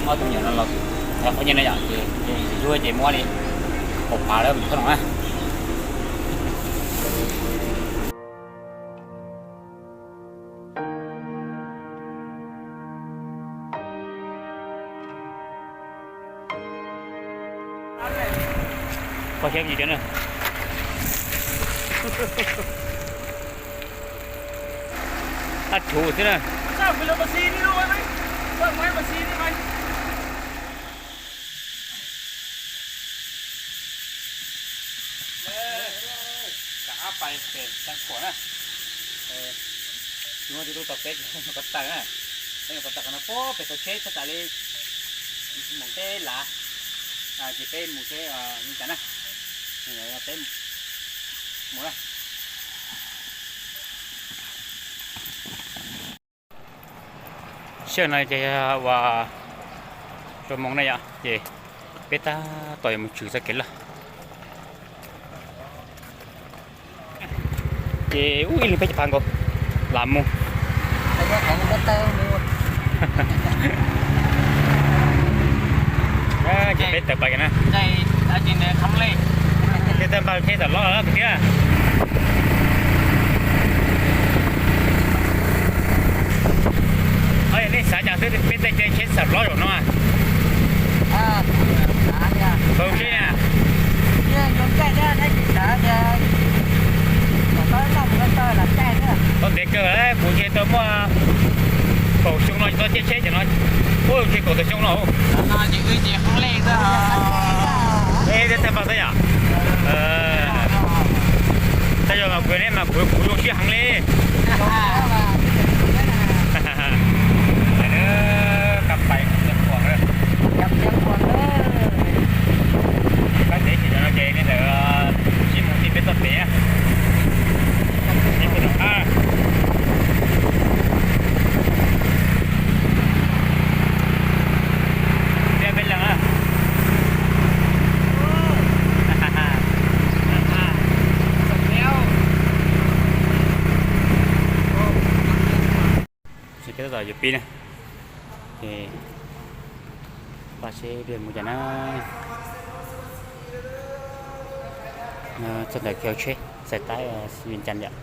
Muab tus me nyuam no los qhov nyiaj no yom, ces yus ces muab li kaum phav lawm mus thauj no na. Koj saib me ntsis na. Ab, rhuv xwb na. Kam ab pais pem Tsav Khuam na. Tsis muaj tus tub tau peb ces mus ko taw na. Peb mus ko taw qhov no puag pem thaum tsheb txog tas li mus teb lav, ces peb mus tsheb li cas na. Peb mus na. Sij hawm no ces yog uas zoo moo na yom, ces peb tab tom yuav mus tshwm txoj kev loj. Ces ub, ib leeg peb caug phav nkaus, lam mus. Ces peb tawm pais na. Ces tawm npaj tsheb xam loj lawm tiag. Yog nej xav cas xwb peb tej tsheb xam loj zaum no. Tau ntev kawg, kuv ntshe tau muaj kaum xyoo no tsis tau caij tsheb cov no. Ub, ntshe kaum tawm xyoo no. Tej tawg npaj xwb yom. Tej zaum mas kuv, nej mas kuv, kuv zoo siab heev li. Kab pais Tsav Khuam, kab tsev ces cov no ces nej lawv sib mus ti peb txoj kev. Peb puag tom qab. Peb, peb leeg na. Ces peb tab tom yuav pib na. Ces pab seb peb mus cas na. Txog ntawm kiag tsheb xais taib Vias Cas yom.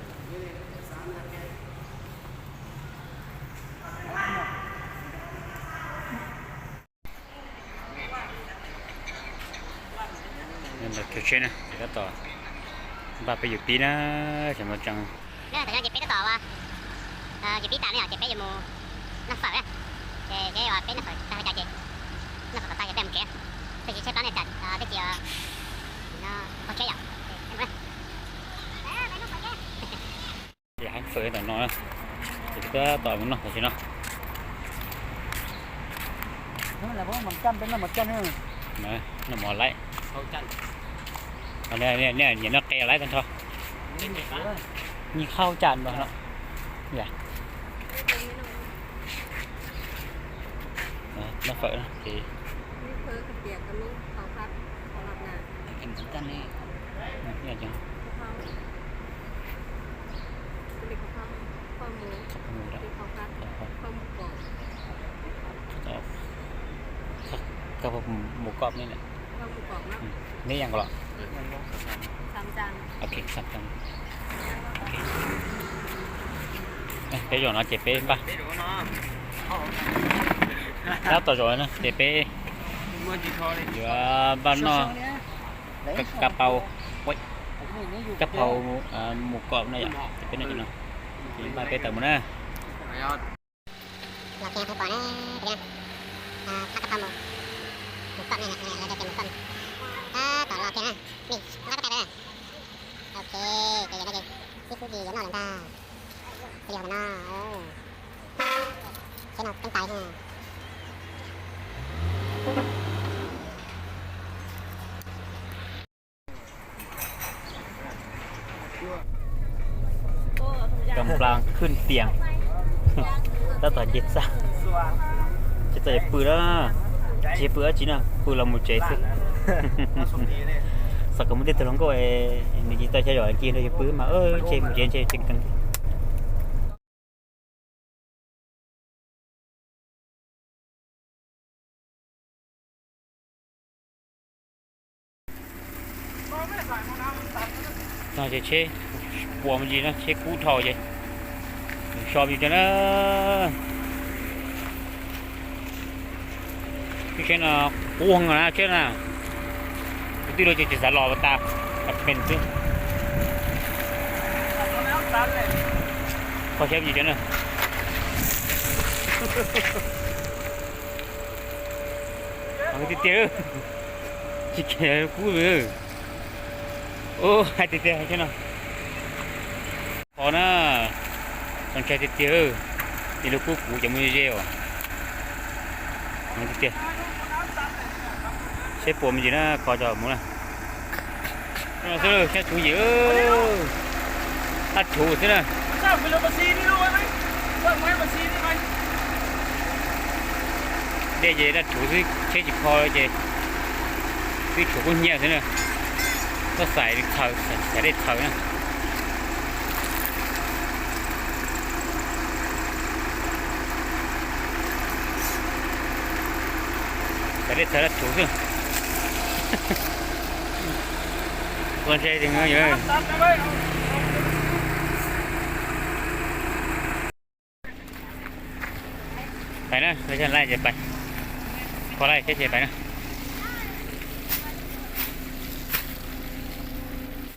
Ntawm kiag tsheb na, ces tab tom npaj peb yuav pib na, tseem no tseem. Tam no ces peb tab tom yuav pib tas na yom, ces peb yuav mus noj fawm na. Ces peb noj fawm tag cas ces noj fawm tas ces peb mus tsev. Twb tsis tshaib plab ne, twb tsis no pog tsheb yom. Ces heev fawm tam no, ces peb tab tom mus noj tam sim no. Noj mov laib. Nyiam noj qe laib tag nrho. Nyiam hau cam no. Noj fawm ces Koj puas mus koj ne? Neb yeej los? Ok, xam tam. Peb zaum no ces peb npaj. Tab tom zaum no ces peb yuav npaj noj kab pau, kab pau mus kom no yom, ces peb noj cov no, ces npaj peb tawm mus na. Los kiag peb pom na, peb na, thab kab pau mus, mus kom na, lawv tias mus kom. Tab tom los kiag na, nej nqa koj cai peb na. Ok, ces yog no ces ib phút ces yuav noj lawm ntag. Xws li hauv no, tsheb no keeb tais thiab. Kam plas khwj tiam, tab tom nce txaj, nce txaj yuav pw na, tsis pw dab tsi na, pw los mus tsev xwb. Xav kom muaj tej tug hluas nkauj nws tsis tau xyov yog nce nrog yus pw mas ntshe mus tsev ntshe tseem keev. Ces tsheb puas me ntsis no, tsheb kub dhau ces so me ntsis cov na. Lub tsheb no kub heev na tsheb na. Kuv twb luag ces tsis xav los tas, tas pes xwb. Kho siab me ntsis cov na. Tiag tiag, tsis khiav kub. Ub, hais tiag tiag tsheb no. Kho na, txaus ntshai tiag tiag. Ces lub kub kuv cov mus ze os. Tiag tiag, seb puas me ntsis na, kho tso mus na. Xwb xyab txhuv yim, dab rhuv xwb na. Dej ces dab rhuv xwb, tsheb tsis kho ces twb tshuav kub hnyiab xwb na. Tuaj xais txhaws, xais dej txhaws na. Xais dej txhaws dab rhuv xwb. Ua ntshe pais na, lawv laij ces pais, kho laij thiab ces pais na.